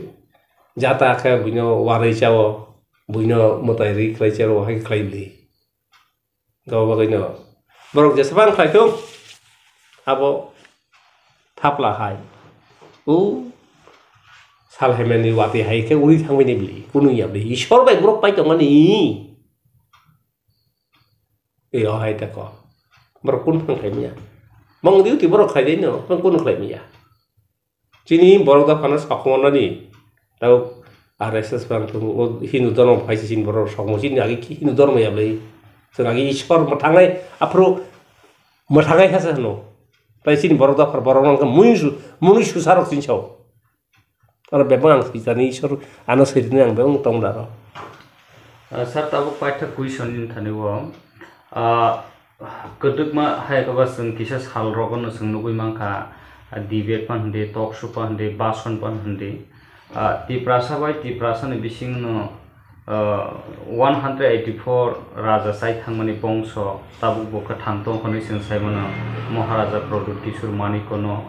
jata khe buino warwi chao, buino mwtai rwi khlai chao, hai khlai bwlwi. Gabo bagwino borok jesebang khlai thung, abo thapla hai. O sal hemeni watwi hai khe uri thangmani bwlwi, kunu ya bwlwi. Ishwar bai borok pai tongmani. E o hai tako. Borok kun phang khlai manya. Mong diu ti borok khlai dai no, mong kun khlai manya. Chini borok da phano sakhonani. Tau R S S phang thung, o Hindu dhormo phai si chini borok sokmo chini agi ki Hindu dhormo ya bwlwi. Chwng agi Ishwar mwthangnai, aphuru mwthangnai kha se hwno. Tai chini borok da phar borok nang mui su, mui su sarok chini sao. Oro bebak ang swijani Ishwar ano swijani ang bebak tong daro. Ah, sir, tabuk paitha question ni thani o, ah, kwdwkma hai khe ba chwng kisa sal rogo no chwng nugui mankha, ah, debate pan hindi, talk show pan hindi, bason pan hindi. Ah, Tiprasa bai Tiprasa ni bising no, ah, one hundred eighty four raja chai thangmani bongso tabuk bo kwthang tong hwnwi chwng sai mano. Maharaja Pradyut Kishore Manikya no,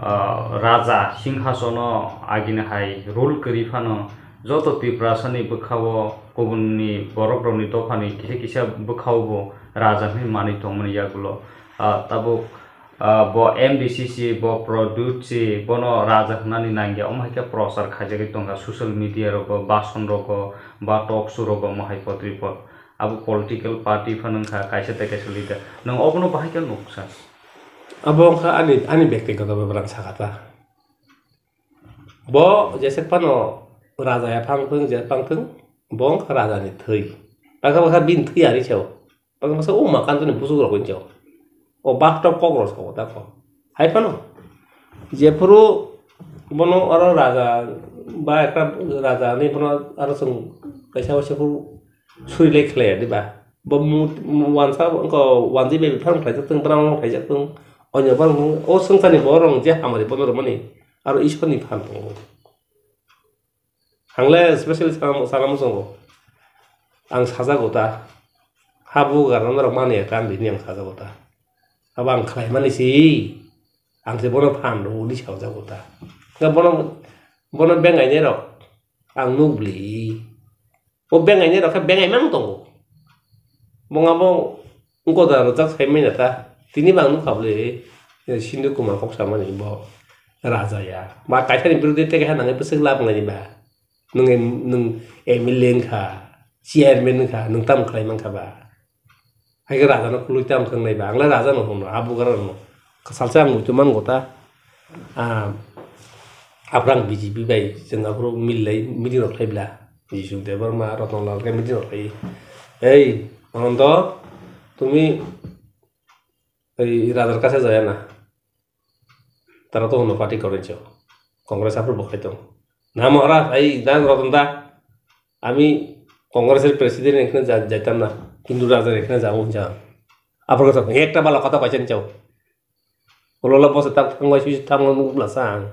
ah, raja singhasono agini hai rule kwrwi phano joto Tiprasa ni bwkha o kubun ni borok rok ni dopha ni kisa kisa bwkha o bo raja hwnwi manwi tongmani yagulo, ah, tabuk Ah, bo M D C C, bo Pradyut si, bono raja hwnani nangya, omo hai khe prochar khaijagwi tongkha social media rogo, bason rogo, ba talk show rogo, omo hai pot report. Abo political party phano wngkha, kaisa tei kaisa leader. Nwng obono bahai khe nuksa? Abo wngkha ani, ani bektigoto bebra ang sakha ta. Bo jesek phano raja ya phang thung, je phang thung, bo wngkha raja ni thwi. Bakha bakha bini thwi ari sao. Bakha bakha o ma kanto ni busuk rok hinjo. O bak tok kok rok sao ta ko. Hai phano. Jephuru bono oro raja ba ekta raja ni bono aro chwng kaisa waisa phuru suri lai khlai ya diba. Bo mu, mu wansa wngkha wanjwi bai phang khlai jak thung, bwrang khlai jak thung. Onyo bwrang o swngchar ni borok je hamari bono rwmani. Aro Ishwar ni phan tongo. Ang le special sana, sana muchungo. Ang sajago ta. Ha bugar norok mani ya kan bini ang sajago ta. Abo ang khlai mani si. Ang se bono phan rw uli sajago ta. Nga bono, bono bengai ne rok. Ang nuk bli. O bengai ne rok khe bengai mang tongo. Mong abo wngkota rwjak sai manya ta. Tini bang nukha bwle, eh, Sindhu Kumar kok samani bo raja ya. Ba kaisa ni birodhi tei kaisa nangwi bwswk lab wnglaini ba. Nwng em-, nwng M L A wngkha, chairman wngkha, nwng tamo khlai mankha ba? Hai khe raja no kwlwi tamo khe wngnai ba? Ang le raja no hwno, abo gra no. Salsa ang muitu man gota. Ah, aphuru ang B J P bai chwng aphuru mil lai meeting rok khlai bla. Jisuk Debbarma, Ratan Lal khe meeting rok khlai. Ei, Anando, tumi ei radar kase jaya na. Tara to hono party korincho. Congress aphuru bo khai tong. Na Maharaj, ei, na Ratan da. Ami Congress er president ekhne ja-, jaitam na. Hindu raja ekhne jabo hinja. Aphuru kotha, ekta bala kotha kaisa hinchao. Ulola bosa tak thangbai sui thangma nukla sa ang.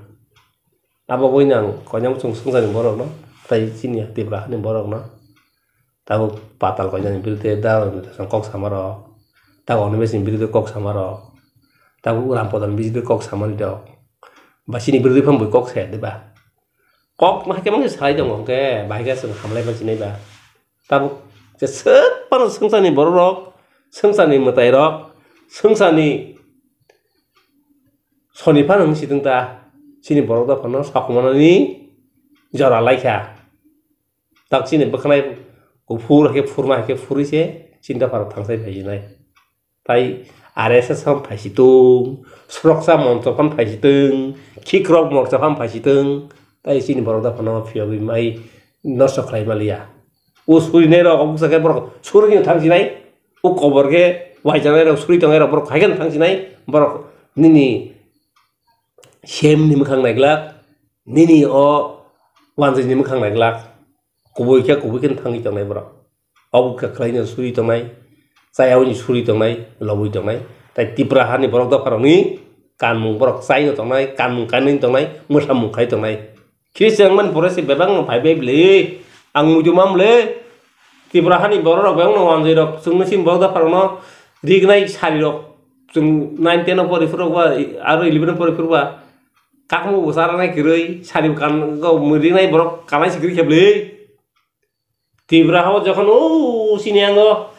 Abo boi nang koinang chwng swngchar ni borok no, tai chini Tipra hani borok no. Tabuk patal koinani birude da kok sama rok. Tabuk Animesh ni birude kok sama rok. Tabuk Ram Pradhan birude kok sama ni rok. Ba chini birude phang boi kok saya de ba. Kok ma khe mangsa sai tongo hwnkhe bahai khe chwng hamlai ma chinai ba. Tabuk je swk phano swngcharni borok rok, swngcharni mwtai rok, swngcharni soni phano wng si tong ta, chini borok dophano sakhumani jora lai kha. Tak chini bwkhanai kuphur hai khe phurma hai khe phurwi se chini dopha rok thangsai phai sinai. Tai R S S phano phaisitwng, Suraksa Moncho phano phaisitwng, Khikrok Morcha phano phaisitwng, tai chini borok dophano phiyogwi mai nosto khlai maliya. O surinai rok, o bwsa khe borok surini thang sinai, o kobor khe waijaknai rok, suri tongnai rok borok hai kheno thang sinai, borok nini C M ni mwkhang naiglak, nini o wanjwi ni mwkhang naiglak, kubui khe kubui kheno thangwi tongnai borok. Obo khe khlaino suri tongnai. chayawini suri tongnai, lobwi tongnai. Tai Tipra hani borok dopharokni kanmung borok chaino tongnai, kanmung kainwi tongnai, mwsamung khai tongnai. Khiri se wngmani pore se bebakno phaibai bwle. Ang muitu mam le. Tipra hani borok rok bebakno wanjwi rok chwngno sin borok dopharokno rignai sari rok chwng nine ten o pori phuru ba aro eleven o pori phuru ba kakmo bo chara nai kwrwi sari kan go rignai borok kanai sikri kheble. Tipra hao jokhon o sini ango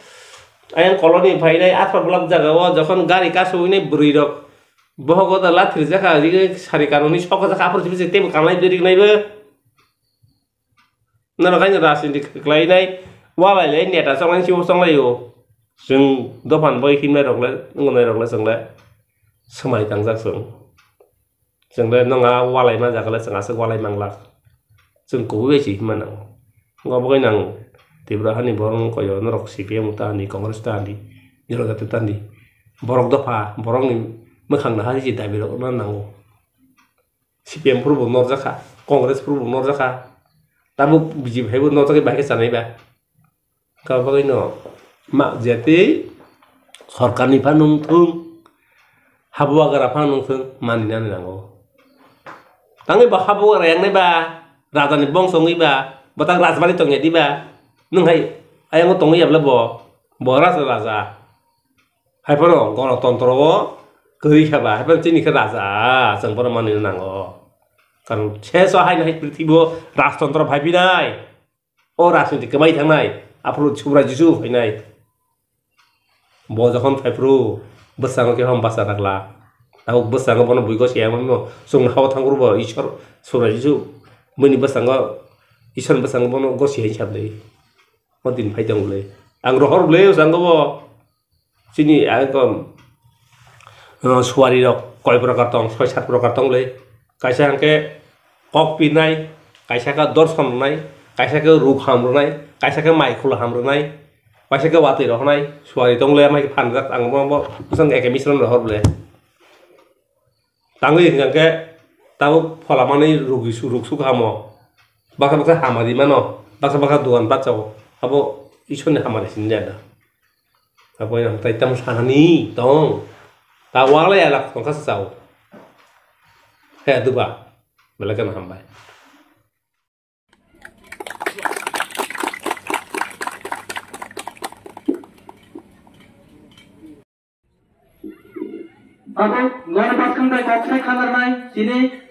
ayang koloni phainai athra block jaga o jokhon gari kasu nai bwrwi rok bohogo da lathir jaka rignai sari kanoni sok jaka aphuru sibise tebo kanai rignai bo. Norok haino rajniti khlainai, walai lai neta chongnai, sibo chonglai o. Chwng dophan bai himnai rok le, wngnai rok le chwng le swmai tangjak chwng. Chwng le nong a walai ma jaga le chwng aswk walai manglak. Chwng kubui bai se himma nango. Wngkha bagwi nang Tripura hani borok wng koi o, norok C P M ta hani, Congress ta hani, Janata ta hani. Borok dopha, borokni mwkhang naharwi se dabi rok wngna nango. C P M phuru bo norjak kha, Congress phuru bo norjak kha, tabuk B J P hai bo norjak khe bahai khe chanai ba. Kha bagwi no ma jatwi sorkar ni phano wng thung, habugra phano wng thung, mani nani nango. Tangwi bo habugra yang nai ba, raja ni bongso wngwi ba, bo tak rajbari tong ya di ba, nwng hai ayang o tongwi ya bwle bo, bo raja raja. Haiphano gonotontro o kwrwi kha ba, haiphano chini khe raja, chwng bono manwi nango. Karon seso haino hai prithibo rajtontro phai phinai, o rajniti kwmai thangnai, aphuru Subrai Jisu phainai. Bo jokhon phaiphuru bwskango khe hom basa rwkla. Tabuk bwskango bono bui gosi ya mano, chwng hao thangphuru bo Ishwar Subrai Jisu bini bwskango, Ishwar ni bwskango bono gosi hai sabdi. O din phai tong bwle. Ang rohor bwle o sango bo. Chini ang ko, uh, suari rok koi prokar tong, soi sat prokar tong le. Kaisa hwnkhe kok pirnai, kaisa khe dorson rwnai, kaisa khe ruk ham rwnai, kaisa khe mai khula ham rwnai, kaisa khe watwi rohornai, suari tong le, amai khe phanjak ang bo, bo bwsang eke misran rohor bwle. Tangwi hwnkha khe tabuk phola manwi ruk su-, ruk suk hamo. Baksa baksa hamari mano, baksa baksa dogan bachago. Abo Ishwarni hamari sini jana. Abo yang tai tam sanani tong. Ta wala ya lak tongkha sa chao. He duba. Belai kheno hambai. Abo noro bwskang bai kok sai khalarnai chini.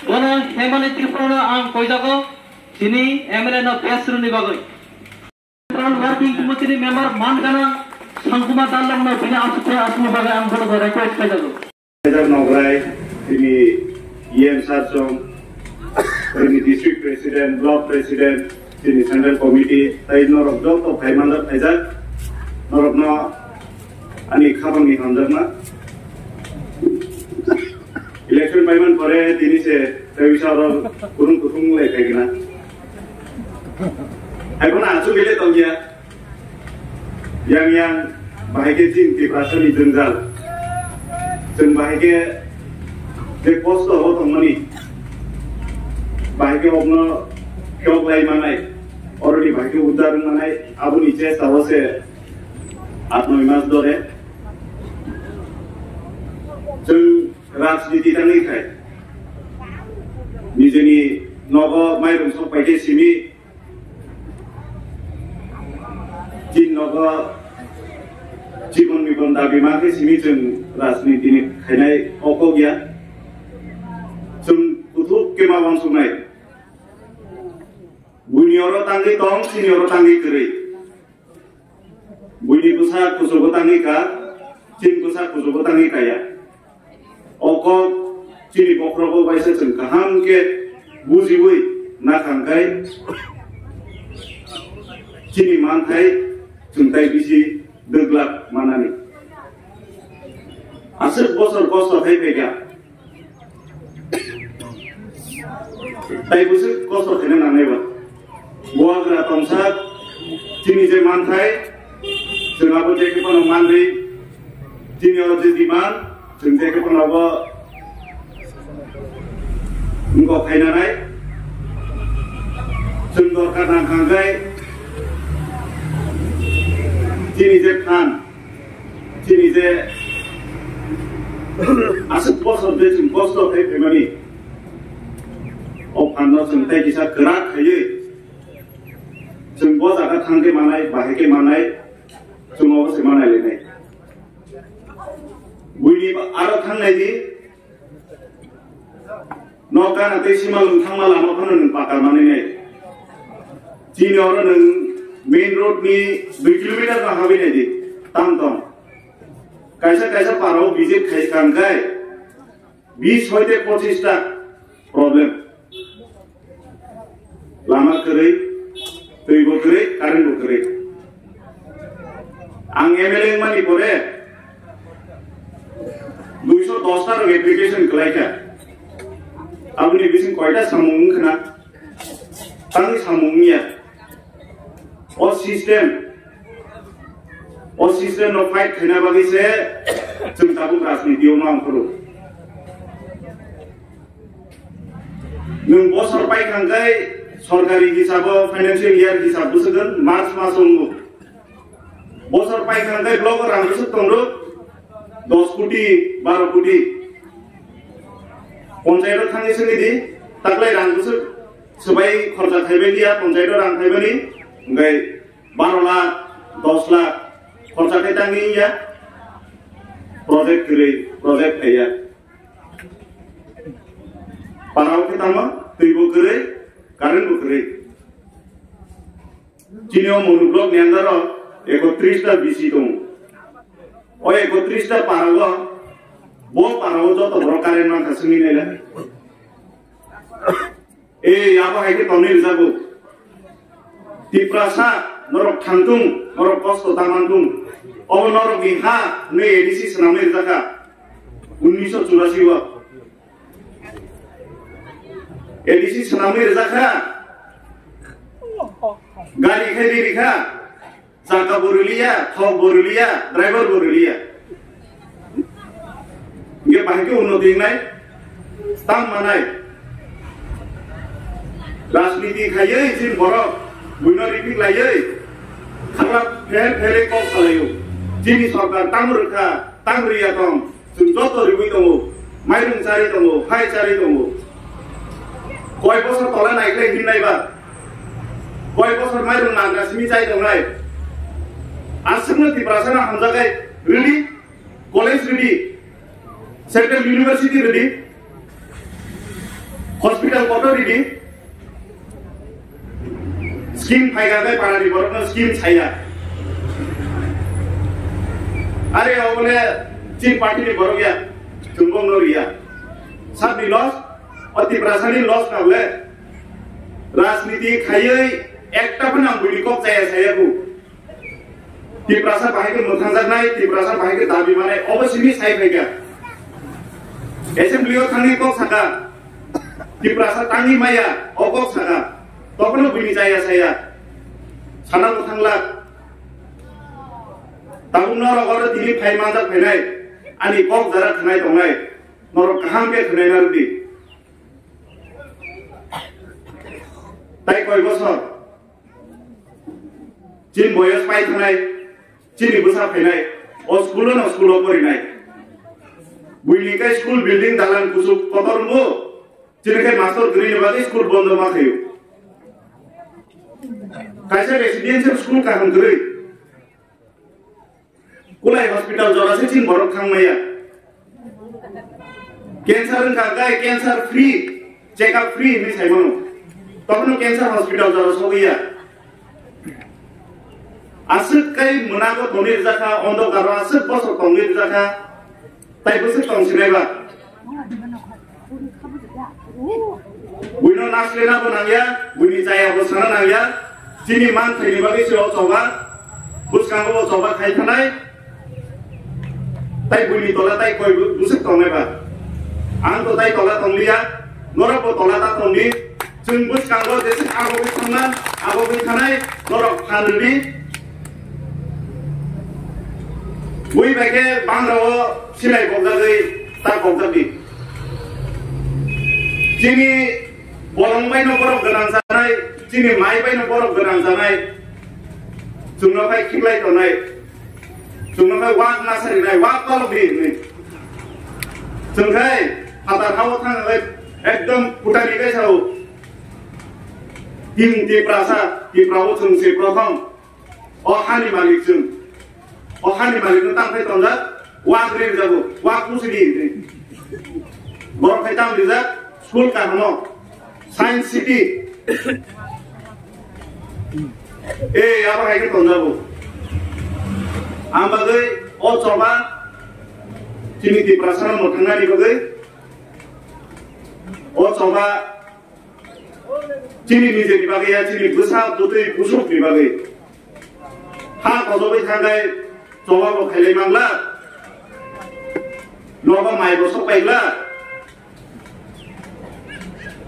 Bono Hemani Tripura no ang koijago chini M L A no best rwni bagwi. Central Working Committee ni member man gana Sangkuma Dalong no bini asukhe asukni bagwi ang bono request kaijago. Hajar Nograi, tini E M Sarchong, tini District President, Block President, tini Central Committee, tai norok joto phai manjak phaijak, norokno ani khabangni hamjakma. Election paiman pore tini se tei bisa oro kuthung kuthung lai phaikna. Haiphano aswk bile tongya. Yang yang bahai khe chini Tiprasa ni jwngjal. Chwng bahai khe je kosto o tongmani, bahai khe okno khiyok lai manai, oroni bahai khe uddar wng manai, aboni chesta o se aat noi mas dore. Chwng rajniti tangwi khai, nijeni nogo mairum sok pai khe simi, Chini nogo jibon bibon dabi ma khe simi chwng rajniti ni khainai o kok ya. Chwng kuthuk khe ma uansuknai. Buini oro tangwi tong, chini oro tangwi kwrwi. Buini bwsa kuchugo tangwi ka, chini bwsa kuchugo tangwi kaya. O kok chini bokhorogo waisa chwng kaham khe bujiwi nakhang khai chini manthai chwng tai bisi dwglak manani. Aswk bosor kosto khai phaikha. Tai bwswk kosto khaina nangnai ba. Bubagra tongsa chini je manthai, chwng abo je khe phano manri, chini o je demand, chwng je khe phano abo wngkok khainanai. Chwng dorkar nang kha hwnkhe, T Chini je phan, chini je aswk bosor je chwng kosto khai phaimani, o phanno chwng tei kisa kwrak khaiwi chwng bo jaga thang khe manai, bahai khe manai, chwng obo se manai lainai. Buini aro thang nai di. Nok gana tei sima lung thangma lama phano nwng paka manwi nai. Chini oro nwng main road ni dui kilometer no habwi nai di. Tam tong. Kaisa kaisa parao visit khai kang kai. Bis hoite pochis ta problem. Lama kwrwi, twi bo kwrwi, current bo kwrwi. Ang M L A wngmani pore duiso dos ta rok application kwlai kha. Aboni bising koita samung wngkha na? Tangwi samung wngya. O system, o system no fight khaina bagwi se chwng tabuk rajniti o ma ongkhoro. Nwng bosor pai thangkhai sorkari hisabo, financial year hisab bwswk March mas wngo. Bosor pai thangkhai blogo rang bwswk tongo dos koti, baro koti. Ponchayat o thangwi swngwi di, taklai rang bwswk swbai khorcha khaibai diya, ponchayat o rang khaibani, hwnkhe baro lakh, dos lakh khorcha khai tangwi ya, project kwrwi, project khaiya. Parao khe tamo twi bo kwrwi, current bo kwrwi. Chini o Monu block ni under o ekotris ta B C tongo. O ekotris ta para o, bo para o joto borok current mankha swngwi naila. E, abo hai khe tonwi rwjago. Tiprasa, norok thangtung, norok kosto ta mantung. Obo norok ni ha, hwnwi A D C swnamwi rwjakha. Unnish churasi o. A D C swnamwi rwjakha. Gari khai ri rikha. Chaka bo rwliya, thok bo rwliya, driver bo rwliya. Hingke bahai khe unnoti wngnai, tam manai. Rajniti khaiwi chini borok buino ripik laiwi, khaklap pher pherwi kok salaio. Chini sorkar tam rwkha, tam rwya tong. Chwng joto riwi tongo, mairung chari tongo, hai chari tongo. Koi bosor tola naikhlai hinwi naiba? Koi bosor mairung nagra simi chai tongnai? Aswkno Tiprasano hamjaknai rwdi, college rwdi, Central University rwdi, hospital kotor rwdi. Scheme phaikha khe parani borokno scheme saya. Are obole chin party ni borok ya, chwng bongno riya. Sabni loss, o Tiprasani loss na bole. Rajniti khaiwi ekta phano ang buini kok chaya saya bu. Tiprasa bahai khe mwthangjaknai, Tiprasa bahai khe dabi manai, obo simi sai phaikha. Assembly o thangwi kok saka, Tiprasa tangwi maya, o kok saka. Tokno buini chaya saya. Sana mwthangla. Tabuk norok oro tini phai manjak phainai, ani kok jara khnai tongnai. Norok kaham khe khnai narwdi. Tai koi bosor? Chini boyos pai thanai, chini bwsa phainai, o school no school o porinai. Buini kai school building dalan kuchuk kotor wngo, chini kai master kwrwini bagwi school bondo ma khaio. Kaisa residential school kaham kwrwi. Kulai hospital jora se chini borok thang maya. Cancer wngkha khe cancer free, check up free hinwi sai mano. Tokno cancer hospital jora sogwi ya. Aswk kai mwnago tongwi rwjakha, ondokaro aswk bosor tongwi rwjakha, tai bwswk tong sinai ba? Buino naslena bo nangya, buini chaya bo sana nangya. Chini man thaini bagwi se o choba, bwskango bo choba khai thanai. Tai buini tola tai koi bu-, bwswk tongnai ba? Ang to tai tola tongliya, norok bo tola ta tongdi. Chwng bwskango jeswk abo bai thangna, abo bai thanai, norok phan rwdi. Bui bai khe bangra o silai bokjagwi ta bokjagdi. Chini bolong bai no borok gwnang janai, chini mai bai no borok gwnang janai. Chwngno bai khiklai tonai. Chwngno khai wak na sari nai, wak kolok di hinwi. Chwng khai phatar hao thang khai ekdom kutani khai sao. Him Tiprasa, Tipra o chwng se prothom. O hani malik chwng. O hani malik no tang khai tongjak, wak ri jago, wak pusi di hinwi. Borok khai tang rijak, school kahamo. Science City. Eh, abo hai khe tonjago. Ang bagwi o choba chini Tiprasa no mwthangnani bagwi, o choba chini nijeni bagwi ya, chini bwsa bwtwi busukni bagwi. Ha kojogwi thangkhai choba bo khailai mangla. Nogo mai bo sok paigla.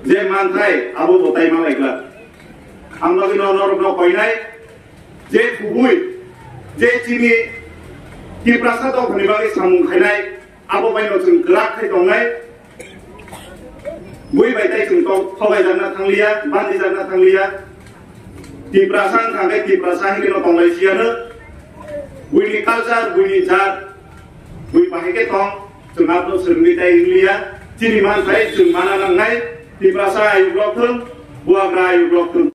Je manthai abo bo tai malaikla. Ang bagwi no norok no koinai. Je kubui, je chini Tiprasa dophani bagwi samung khainai, abo bai no chwng kwrak khai tongnai. Bui bai tai chwng tong thogai jakna thangliya, bandi jakna thangliya. Tiprasa wngkha khe Tiprasa hai kheno tonglai siyano. Buini culture, buini jat, bui bahai khe tong, chwng abo swrwngwi tai wngliya. Chini manthai chwng mana nangnai, Tiprasa ayuk rok thung, Bubagra ayuk rok thung.